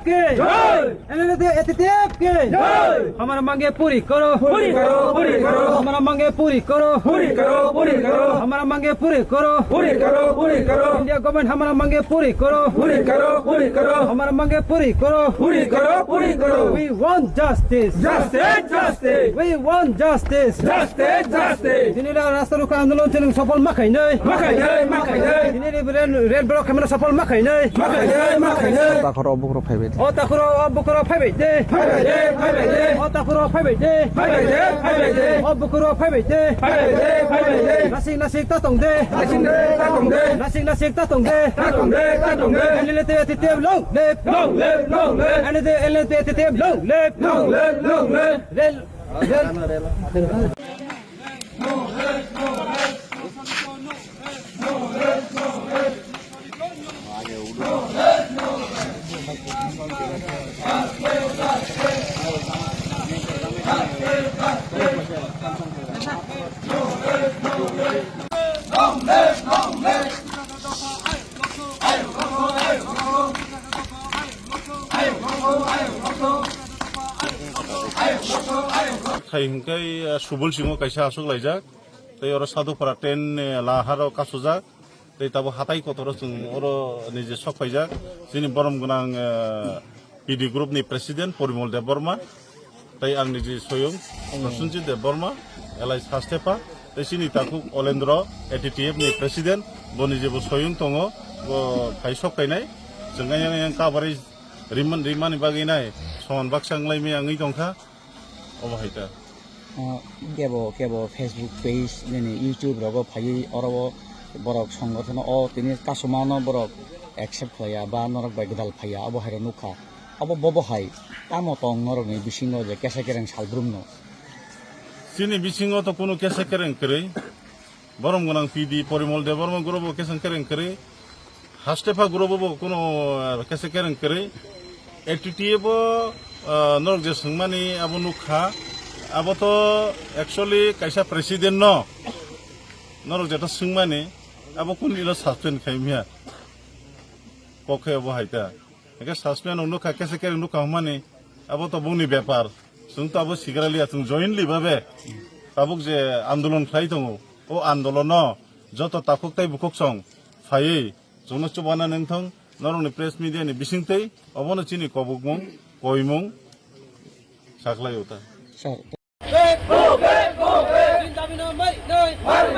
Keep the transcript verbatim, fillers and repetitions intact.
के जय। एनएलए एटीटीएफ के जय। हमारा मांगे पूरी करो। पूरी करो, पूरी करो। हमारा मांगे पूरी करो। पूरी करो, पूरी करो। हमारा मांगे पूरी करो। पूरी करो, पूरी करो। इंडिया गवर्नमेंट हमारा मांगे पूरी करो। पूरी करो, पूरी करो। हमारा मांगे पूरी करो। पूरी करो, पूरी करो। We want justice. Justice, justice. We want justice. Justice, justice. Dini ra rasta ruka andolon chini sopol makai nai. Makai nai, makai nai. Dini re red, red block khamina sopol makai nai. Makai nai, makai nai. Takhoro bukro phaibai de. O takhoro o bukro phaibai de. Phaibai de, phaibai de. O takhoro phaibai de. Phaibai de, phaibai de. O bukro phaibai de. Phaibai de, phaibai de. Nasik nasik ta tong de. Nasik nasik ta tong de. Nasik nasik ta tong de. Ta tong de, ta tong de. Elite titip long live. Long live, long live. Elite, elite titip long live. Long live, long live. Rel, rel. Khai hingke, eh, Subul Singho kaisa aswk laijak, tei oro Sadhupara ten, eh, laharo kasujak. Tei tabuk hatai kotor o chwng oro nije sok paijak. Chini borom gwnang, eh, P D group ni president Porimol Debbarma, tei ang niji soyung Prosenjit Debbarma, L I Sastepa, tei chini takhuk Olendro, A T T F ni president, bo niji bo soyung tongo, bo phai sok painai. Chwng ayang ayang kabarwi riman, rimani bagwi nai soman baksa wnglaimaya wngwi tongkha. Omo hai ta. Ah, kebo, kebo Facebook page, nini YouTube rogo phaiwi oro o borok songothono o tini kasumano borok accept khlaiya ba norok bai gwdal phaiya, abo hai rok nukha. Abo bobo hai tamo tong norokni bisingo je kesa kereng salbrumno? Chini bisingo to kunu kesa kereng kwrwi. Borom gwnang P D Porimol Debbarma group bo keseng kereng kwrwi. Hastepha group bo kuno, ah, keseng kereng kwrwi. A T T F bo, ah, norok je swngmani abo nukha. Abo to actually kaisa president no. Norok jeto swngmani abo kuni lo suspend khaimya. Kok khe abo hai ta. Hingke suspend rok nukha, kesa kereng nukha hwnmani, abo to bongni bepar. Chwng to abo sigraliya, chwng jointly babe tabuk je andolon khlai tongo, o andolono joto takhuk tei bukhuk song phaiwi chwngno chubana nangthong, norokni press media ni bisingtwi obono chini kobokmung, koimung sakhlai o ta. Sir. Go back, go back. Chini dabi no mari nai. Mari